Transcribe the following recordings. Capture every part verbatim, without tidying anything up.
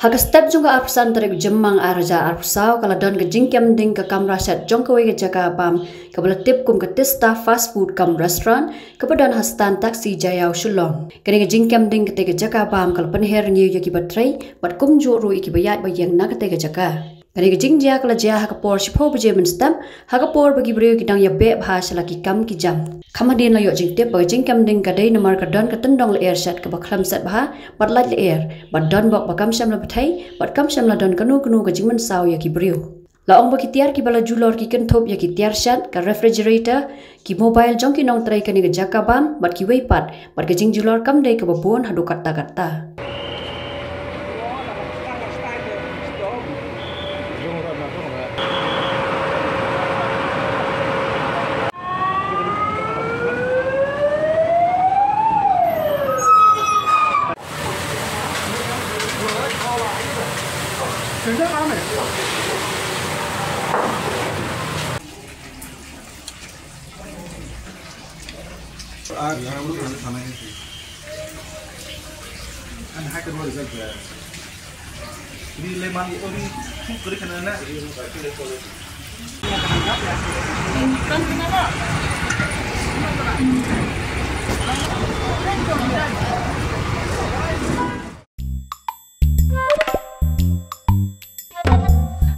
Ha ka step jong ka arphew san tarik u Jymmang ar hajar arphew saw ka la don ka jingkem ding ka kamra shet jong kawei ka jaka bam kaba la tip kum ka Tista Fast Food cum Restaurant kaba don ha stand taxi Jaiaw Shillong. Kane ka jingkem ding katei ka jaka bam ka la pynher rngiew ïa kiba trei bad kumjuh ruh ïa kiba ïaid ba ïeng na katei ka jaka. Kane ka jingjia ka la jia ha ka por shiphew baje mynstep ha ka por ba ki briew ki dang ïa beh bha sha la ki kam ki jam. Kham hadien la ïoh jingtip ba ka jingkem ding ka dei namar ka don ka tyndong lyer shet kaba khlem set bha bad lait lyer bad don bok ba kam shym la bthei bad kam shym la don kano kano ka jingmynsaw ïa ki briew. La ong ba ki tiar kiba la julor ki kynthup ïa ki tiar shet, ka refrigerator, ki mobile jong ki nongtrei kane ka jaka bam bad kiwei pat bad ka jingjulor kam dei kaba bun haduh katta katta.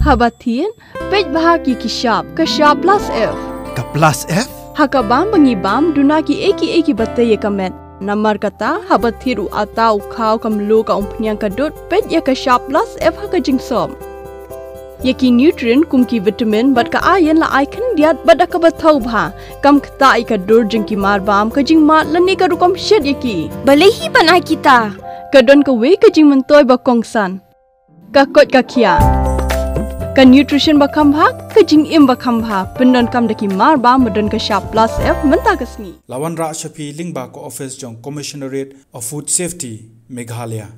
Haba thied, peit bha ki ki shap, ka shap plus F. Ka plus F? Ha ka bam ba ngi bam, duna ki ei ki ei kiba tei ïa ka met. Namar kata, haba thied u atta u khaw ka mluh ka umphniang ka dud, peit ïa ka shap plus F ha ka jingsop. Ïa ki nutrient kum ki vitamin bad ka iron la ai khyndiat bad da kaba thaw bha. Kam ktah ïa ka dur jong ki mar bam, ka jingmad lane ka rukom shet ïa ki. Balei hi ban ai kita? Ka don kawei ka jingmyntoi ba kongsan. Ka koit ka khiah. Ka nutrition ba kham bha, ka jingim ba kham bha. Pyndonkam da ki mar bam ba don ka shap plus F mynta ka sngi. La wanrah sha phi lyngba ka office jong Commissionerate of Food Safety, Meghalaya.